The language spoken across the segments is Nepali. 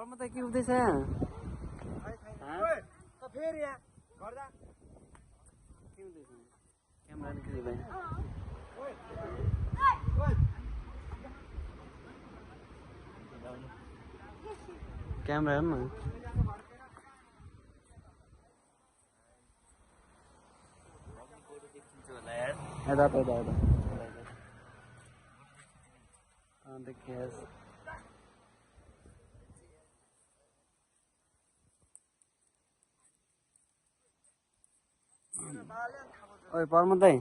घरमा त के हुँदैछ? फेरि यहाँ गर्दा के हुँदैछ? क्यामेरा निक्लियो भाइ। क्यामेरा हेर्नु न। यता त यता यता देखिएस्। ओइ पर्मत दाइ,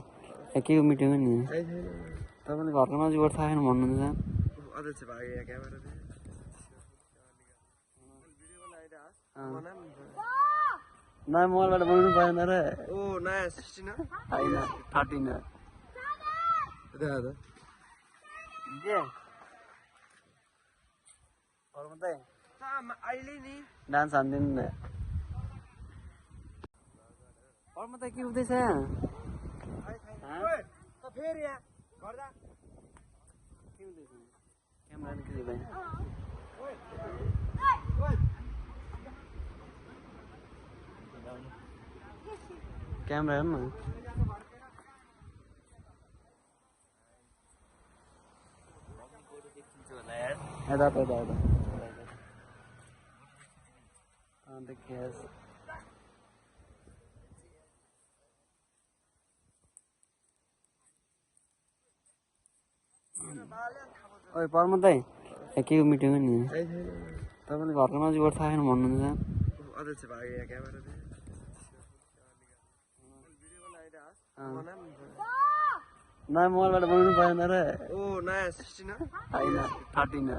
के को मिटिङ हो नि? तपाईँले घरको नजिकबाट थाहा छैन भन्नुहुन्छ? अध्यक्ष भाइ यहाँ क्यामेरा नयाँ मोबाइलबाट बनाउनु पाएन र? ओ नयाँ 16 होइन 13 हो। के पर्मत दाइ अहिले नि डान्स हान्दिनु न। पर्मत दाइ के हुँदैछ? फेरि यहाँ गर्दा के हुँदैछ? क्यामेरा निक्लियो भाइ। क्यामेरा हेर्नु न। यता त यता यता देखिएस्। ओइ पर्मत दाइ, के को मिटिङ हो नि? तपाईँले घरको नजिकबाट थाहा छैन भन्नुहुन्छ? अध्यक्ष भाइ यहाँ क्यामेरा नयाँ मोबाइलबाट बनाउनु पाएन र? ओ नयाँ 16 होइन 13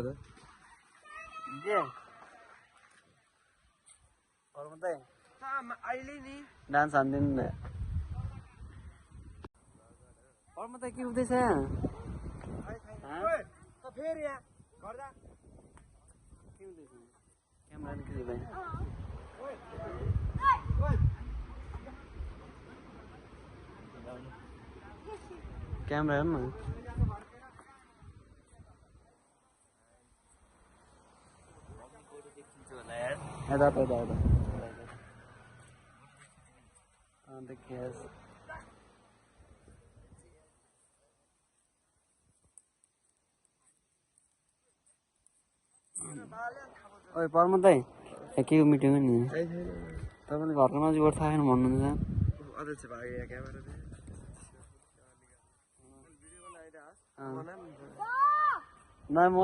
हो। के पर्मत दाइ अहिले नि डान्स हान्दिनु न। पर्मत दाइ के हुँदैछ? फेरि यहाँ गर्दा के हुँदैछ? क्यामेरा निक्लियो भाइ। क्यामेरा हेर्नु न। यता त यता यता देखिएस्। ओइ पर्मत दाइ, के को मिटिङ हो नि? तपाईँले घरको नजिकबाट थाहा छैन भन्नुहुन्छ? अध्यक्ष भाइ यहाँ क्यामेरा नयाँ मोबाइल